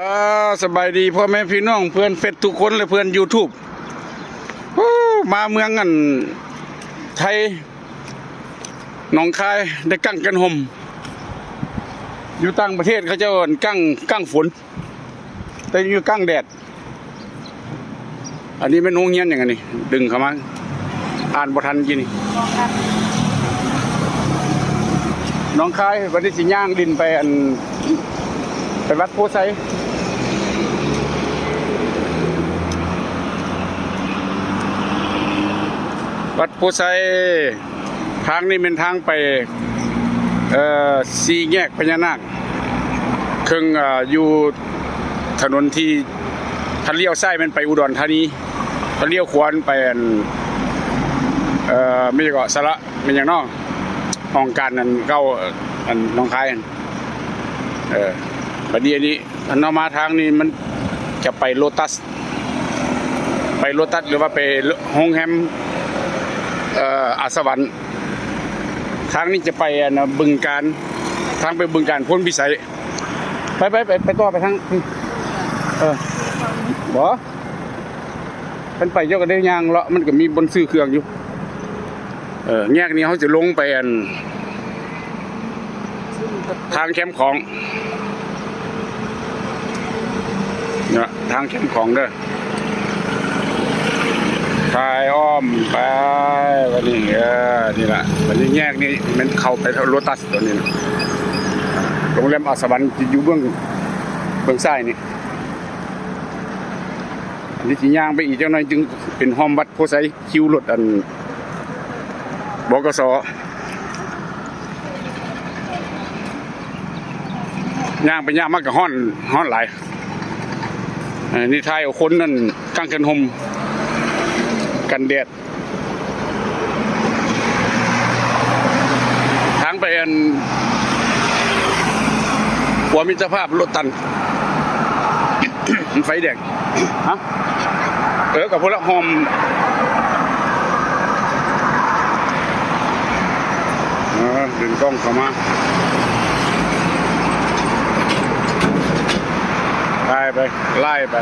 ອ່າ ສະບາຍດີພໍ່ແມ່ພີ່ນ້ອງເພື່ອນເຟສທຸກຄົນ ແລະ ເພື່ອນຢູທູບ. ໂອ້ ມາເມືອງອັນໄທ ໜອງຄາຍ ໄດ້ກາງກັນຮົ່ມ. ຢູ່ຕ່າງປະເທດເຂົາເຈົ້າອັນກາງ ກາງຝົນ ແຕ່ຢູ່ກາງແດດ. ອັນນີ້ແມ່ນໂຮງຮຽນຫຍັງອັນນີ້? ດຶງເຂົ້າມາ ອ່ານບໍ່ທັນກີ້ນີ້. ໜອງຄາຍ ບັດນີ້ຊິຍ່າງຫຼິ້ນໄປອັນ ໄປວັດໂພໄຊ. ວັດໂພໄຊ ທາງນີ້ແມ່ນທາງໄປ ເອີ ສີ່ແຍກພະຍານາກ ເຄິ່ງ ເອີ ຢູ່ຖະໜົນທີ່ ຖ້າລ້ຽວຊ້າຍແມ່ນໄປອຸດອນທານີ ຖ້າລ້ຽວຂວາໄປອັນ ເອີ ແມ່ນຫຍັງເກາະ ສາລະ ແມ່ນຫຍັງເນາະ ຫ້ອງການອັນເກົ່າ ອັນໜອງຄາຍ. ເອີ ບັດນີ້ອັນນີ້ ອັນເຮົາມາທາງນີ້ມັນຈະໄປໂລຕັສ ໄປໂລຕັສ ຫຼືວ່າໄປໂຮງແຮມ ເອີ ອາສະຫວັນ. ທາງນີ້ຈະໄປອັນ ບຶງການ ທາງໄປບຶງການ ໂພນພິໄສ. ໄປ ໄປ ໄປ ໄປຕໍ່ໄປທາງ ເອີ ບໍ່ ຄັນໄປເຈົ້າກໍໄດ້ຍ່າງເລາະ ມັນກໍມີບ່ອນຊື້ເຄື່ອງຢູ່. ເອີ ແຍກນີ້ເຮົາຈະລົງໄປອັນ ທາງແຄມຂອງເນາະ ທາງແຄມຂອງເດີ ຖ່າຍອ້ອມໄປ ບັດນີ້ ເອີ ນີ້ລະ ບັດນີ້ແຍກນີ້ແມ່ນເຂົ້າໄປໂລຕັສຕົວນີ້ນະ. ໂຮງແຮມອາສະຫວັນຈະຢູ່ເບື້ອງ ເບື້ອງຊ້າຍນີ້. ອັນນີ້ຊິຍ່າງໄປອີກຈັກໜ້ອຍ ຈຶ່ງເປັນຮ່ອມວັດໂພໄຊ. ຄິວລົດອັນ ບກສ ຍ່າງໄປຍ່າງມາກໍຮ້ອນ ຮ້ອນຫຼາຍ. ເອີ ນີ້ຖ່າຍເອົາຄົນນັ້ນກາງກັນຮົ່ມ ກັນແດດ. ທາງໄປອັນ ຂົວມິດຕະພາບລົດຕັນ ມັນໄຟແດງ. ຮະ ເອີ ກໍພຸ້ນລະ ຮ່ອມ ເອີ ດຶງກ້ອງເຂົ້າມາ ຖ່າຍໄປ ໄລ່ໄປ.